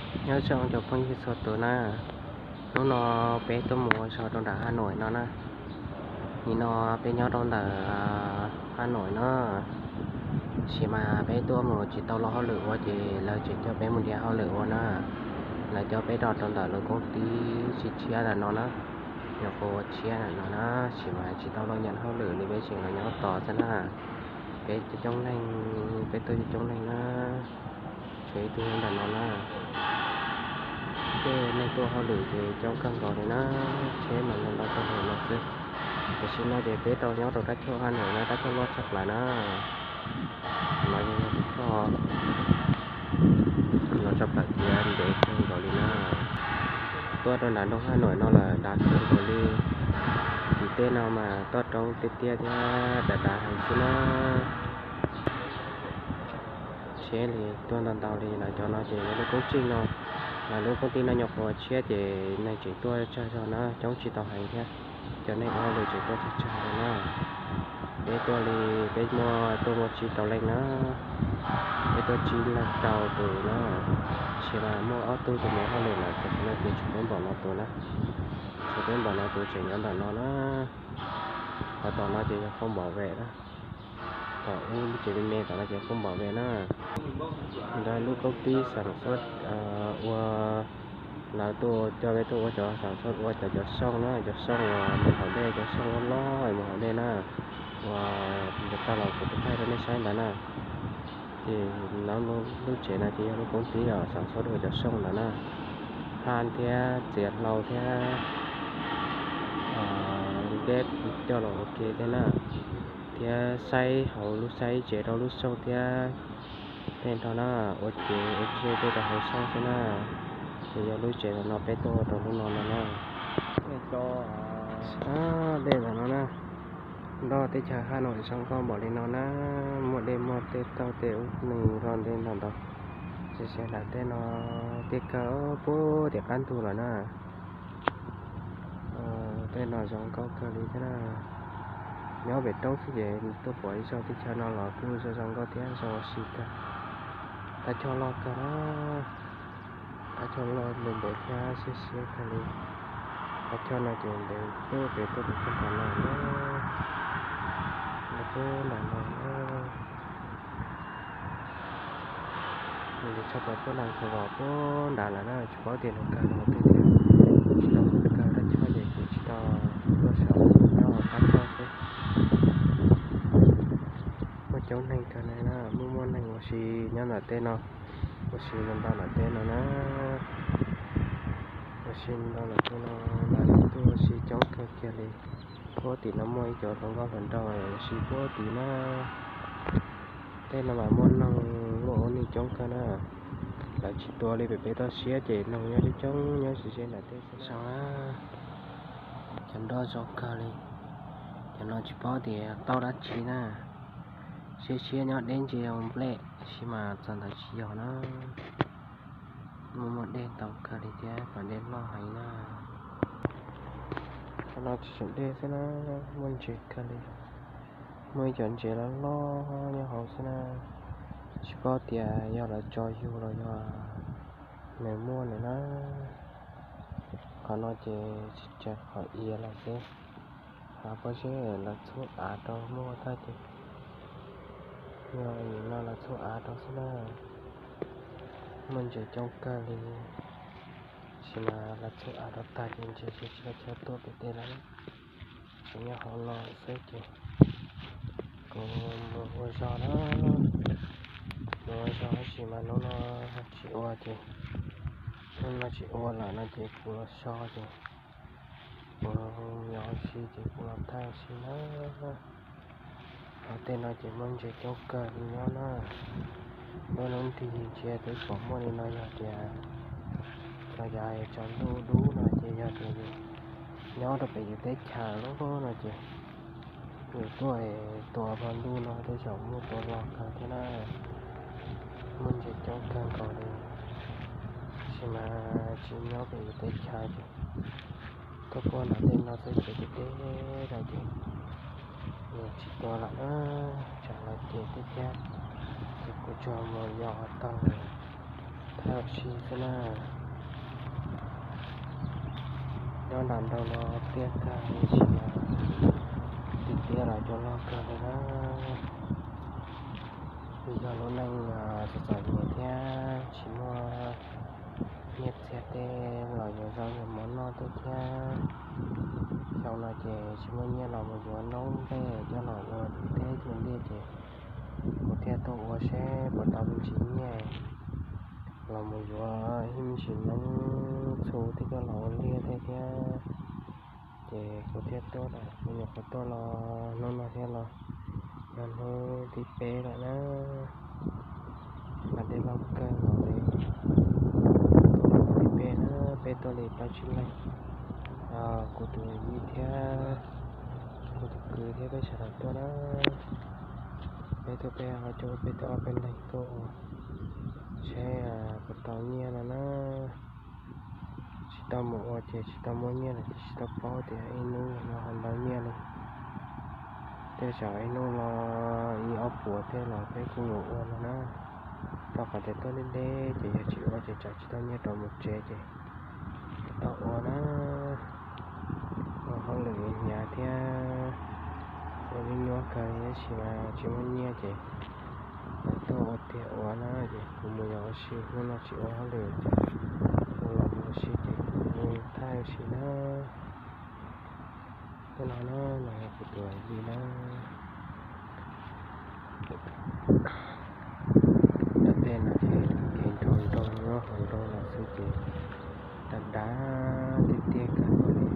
Nyob zoo cov phooj ywg txhua tus na, hnub no peb tuaj mus ua zog rau nram Hà Nội no na. Nim no peb nyob rau ntawm Hà Nội na, tab sis mas peb tuaj mus tsis tau lub hauj lwm ua ces lawv tseem coj peb mus nrhiav hauj lwm ua na. Lawv coj peb rau rau ntawm lub koob tib tshiab tshiab ntawm no na, nyuam qhuav ua tshiab ntawm no na, tab sis mas tsis tau los nyob hauj lwm li, peb tseem los nyob tos xwb na. Peb coob coob leej, peb tuaj coob coob leej na, tshuav ib tug nyob ntawm no na. Tej neeg tuaj hauj lwm ces coob kawg nkaus li na, tsheb mas ntau ntau kawg nkaus no xwb. Tam sim no ces peb tau nyob rau rab choj Hà Nội na, rab choj loj tshaj plaws na. No yog ib lub choj loj tshaj plaws thiab ntev kawg nkaus li na. Tuaj rau nram nroog Hà Nội no lawm dav kawg nkaus li. Tim tej no mas toj roob tiaj tiaj thiab dav dav heev xwb na. Tsheb li tuaj ntau ntau li, lawv cov no ces yog lub koob tshij no, lawv lub koob tib no nyuam qhuav tshiab ces neeg tseem tuaj tsawg zog na, coob tsis tau heev thiab. Cov neeg ua hauj lwm tseem tuaj tsawg tsawg li na. Peb tuaj li, peb muaj, tuaj muaj tsib rau leej na. Peb tuaj tsib leeg rau tus na, tab sis mas muaj ob tug tus mus hauj lwm lawm, tam sim no ces tshuav peb npaum no tus na. Tshuav peb npaum no tus tseem nyob ntawm no na. Qhov tom no ces yog phòng bảo vệ na. Tom ub lub tsev me me tom no ces phòng bảo vệ na. Ntawd lub koob tib sản xuất ua, lawv tuaj coj peb tuaj ua cov sản xuất ua cov cov xooj na, cov xooj uas mus haus dej, cov xooj loj loj mus haus dej na. Uas nws tau los kuv tus thaij rau nej saib ntawd na. Ces lub tsev no ces yog lub koob tib uas sản xuất ua cov xooj ntawd na. Hla thiab txiav hlau thiab npeb coj los ua ke thiab na, thiab saib hauv lub, saib tsev rau lub xooj thiab tej nrho na, ua ke ua ke tej rau hauv xooj xwb na. Ces yog lub tsev no peb tuaj rau lub no no na. Dej ntawm no na, nroj teb chaws Hà Nội zoo nkauj npaum li no na, muaj dej muaj tej tauj tej ub nws nroj ntej ntau ntau. Tsis xav nram tej no tiaj kawg puag tim qab ntug lawm na. Tej no zoo nkauj kawg li thiab na. Nyob pem roob xwb ces tuaj pom ib zaj teb chaws no los kuj zoo zoo nkauj thiab zoo ua si kawg. Qab choj loj kawg na. Qab choj loj ntev ntev thiab siab siab kawg li. Qab choj no ces ntev puag pem tuaj pem txog nram no na. Ntev puag nram no na. Nws tshaj plaws puag nram, tshaj plaws puag nram lawm na, tsis paub tias nws kawg los twg thiab. Tsis tau mus kawg qab choj ces kuv tsis tau tuaj saib, nyob hauv qab choj xwb. Muaj coob neeg kawg na, muaj muaj neeg ua si nyob ntawm tej no, ua si ntau ntau ntawm tej no na. Ua si ntau ntawm tej no, lawv tuaj ua si coob kawg kiag li. Puag tim no muaj ib cov hluas nkauj hluas nraug ua si puag tim na. Tej no mas muaj noog luaj ua neeg coob kawg na. Lawv tsis tua li pem peb toj siab ces noog nyob coob coob nyob ze ze nram tej xwb na. Cov nroj zoo kawg li. Cov no tsis paub tias tauj dab tsi na. Siab siab nyob deb ntsia nplej tab sis mas txog ntawd tsis yog na. Muaj muaj dej ntau kawg li thiab, pas dej loj heev na. Qhov no tsis tseem dej xwb na, muaj ntses kawg li. Muaj ib cov ntses loj loj nyob hauv xwb na. Tsis paub tias yog lawv tso yug los yog nws muaj nws na. Qhov no ces tsis tseem qhov iav lawm xwb. Qhov pob zeb lawv txhub av rau muaj tag ces, yog nim no lawv txhub av rau xwb na. Muaj ntses coob kawg li, tab sis mas lawv txhub av rau tag ces ntses tsis tshua tuaj pem tej lawm. Tseem nyob hauv no xwb ces kuv mus ua zog na. Mus ua zog tab sis mas hnub no tsis ua ces, hnub no tsis ua lawm no ces kuv los so ces kuv yos ua si ces kuv los thaij ua si na. Hauv tej no ces muaj ntses coob kawg li nyob na. Lub hnub nrig ntsia twb pom muaj li no, yog tias tso yav tsaus ntuj dub no ces yog tias yus nyob rau pem yus teb chaws lub no ces yus tuaj tua hmo ntuj no tej zaum muaj tua loj kawg thiab na. Muaj ntses coob kawg nkaus li, tab sis mas tsis nyob pem yus teb chaws ces tuaj puag nram tej no xwb ces deb deb no ces tsis tua lawm na, tsam lawv cem thiab thiab. Ces kuv tsuas mus yos taug thaij ua si xwb na. Nyob nram nroog no tiaj kawg tab sis mas tiaj tiaj los cua loj kawg li na. Yog lub neej txom txom nyem thiab tsis muaj nyiaj txiag tej los yuav zaub yuav mov noj tej thiab. Xyoo no ces tsis muaj nyiaj los mus yuav noob nplej coj los ua teb ua liaj ces kuv thiaj tuaj ua seb puas tau me ntsis nyiaj los mus yuav ib me ntsis noob txhu thiab coj los ua liaj tej thiab. Ces kuv thiaj tuaj, kuv nyuam qhuav tuaj los hnub no thiab los yog hnub thib peb lawm na. Mas dej loj kawg nkaus li. Hnub thib peb na, peb tuaj li plaub tsib leeg, kuv tus yij thiab kuv tus kwv thiab peb sawv daws tuaj na. Peb tuaj peb ho coj peb tuaj ob peb leeg tuaj ua seb puas tau nyiaj no na. Tsis tau mus ua ces tsis tau muaj nyiaj los ces tsis tau paub tias ib hnub no ho ntau nyiaj li. Tej zaum ib hnub los ib ob puas tej los peb kuj mus ua no na. Rau qhov tias tuaj deb deb ces yog tsis ua ces tsam tsis tau nyiaj rau mus tsev ces tau ua na. Ua hauj lwm hnyav thiab ua nyuaj nyuaj kawg tab sis mas tsis muaj nyiaj ces tuaj ua tiag ua na. Ces kuv mus yos ua si, hnub no tsis ua hauj lwm ces kuv los mus ua si ces kuv mus thaij ua si na. Tej no na, no yog kuv tus yij na. Tej no ces kev nrog nrog nyob hauv nroog los xwb ces dav dav tiaj tiaj kawg nkaus li.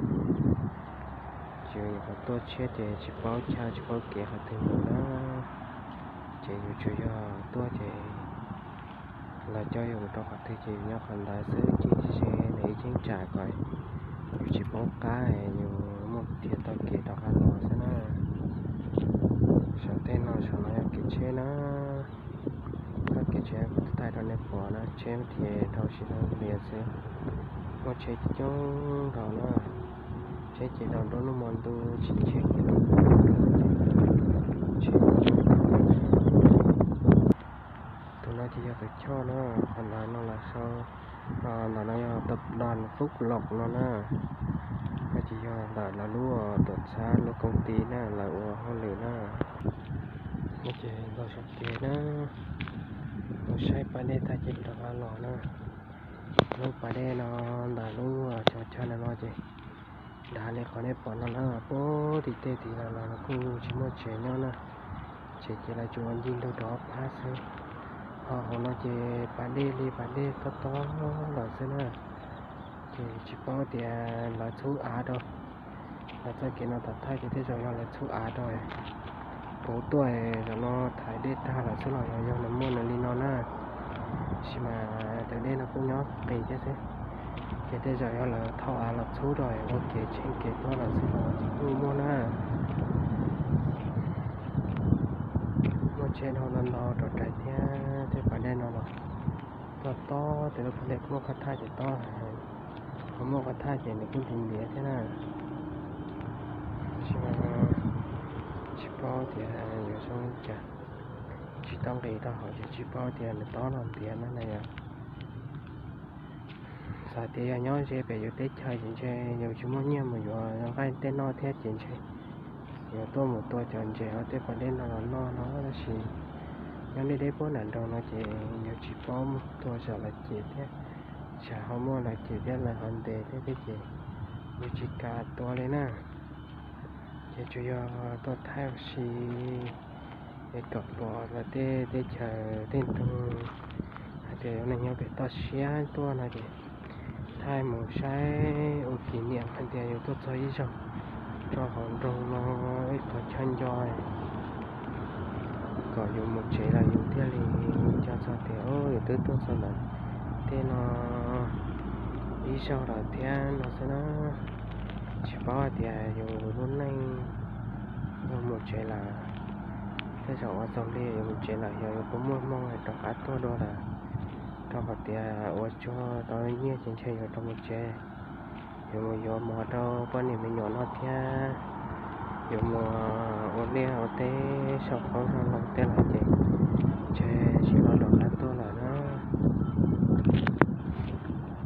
Ces yus qhov tuaj tshiab ces tsis paub chaw tsis paub kev qhov twg mus na. Ces yus tsuas yog tuaj ces lawv coj yus rau qhov twg ces yus nyob qhov ntawd xwb, ces ib cheeb tsam kom yus tsis poob qab, yus muaj dhia tau kev rov qab los xwb na. Saum tej no saum no yog kev tsheb na. Txoj kev tsheb kuv thaij rau nej pom na, tsheb ces dhau tsis dhau li xwb. Muaj tsheb coob nkaus na. Tsheb ces dhau nruab hnub hmo ntuj tsis ntshe kev rau ces tsheb coob nkaus. Tus no ces yog tus choj na, qhov ntawd no lawv sau, ntawm no yog tập đoàn Phúc Lộc no na. No ces yog ntawm lawv lub tuam txhab lub công ty na, lawv ua hauj lwm na. No ces los saum kev na, mus saib pas dej tag ces rov qab los na. Lub pas dej no ntawm lub cov chaw no no ces dav li qhov nej pom no na, puag tim tej tim no los kuj tsis muaj tsev nyob na. Tsev ces lawv tsuas ua ncig ntug rau ob phab xwb. Ho hauv no ces pas dej li pas dej tob tob lawm xwb na. Ces tsis paub tias lawv txhub av rau, lawv txoj kev no tom thawj ces tej zaum yog lawv txhub av rau. Kuv tuaj zaum no thaiv dej tag lawm xwb los yog yog nws muaj nws li no na. Tab sis mas cov dej no kuj nyob qis thiab xwb. Ces tej zaum yog lawv thauj av los txhub rau ua kev tsheej kev tuaj lawm xwb los kuj muaj na. Muaj tsheb dhau ntau ntau rau rais thiab tej pas dej no los tob tob, tej lub pas dej muaj qhov thaj ces tob, ho muaj qhov thaj ces nws kuj ntiav ntiav thiab na. Tab sis mas tsis paub tias yuav zoo li cas, tsis tau nqis rau hauv ces tsis paub tias nws tob los ntiav na na yom. Xav tias yog nyob ze pem yus teb chaws ces ntshe yus tsis muaj nyiaj mus yuav nqaij tej noj thiab ces ntshe yuav tuaj mus tua cov ntses hauv tej pas dej no los noj no, tab sis nyob deb deb puag nram nroog no ces yus tsis paub mus tua tsam lawv cem thiab, tsam ho muaj lawv cem thiab lawv ho ntes thiab thiab ces yus tsis kam tua li na. Ces tsuas yog tuaj thaij ua si es kom pom lawv tej teb chaws tej nroog hais tias yus neeg nyob pem toj siab tuaj no ces thaij mus saib ua kỷ niệm hais tias yus tuaj txog ib zaug rau hauv nroog no ib qho chaw nco, kom yus mus tsev los yus thiaj li nco txog tias yus twb tuaj txog ntawm tej no ib zaug lawm thiab no xwb na. Tsis paub hais tias yus lub neej yog mus tsev lawm, tej zaum ua txog li yus mus tsev lawm yog yus puas muaj hmoo rov qab tuaj dua lawm. Rau qhov tias ua tsuag tau nyiaj ces ntshe yus rov mus tsev, yus mus yuav mov rau poj niam me nyuam noj thiab yus mus ua liaj ua teb sau qoob sau loo tej lawm ces ntshe tsis los rov qab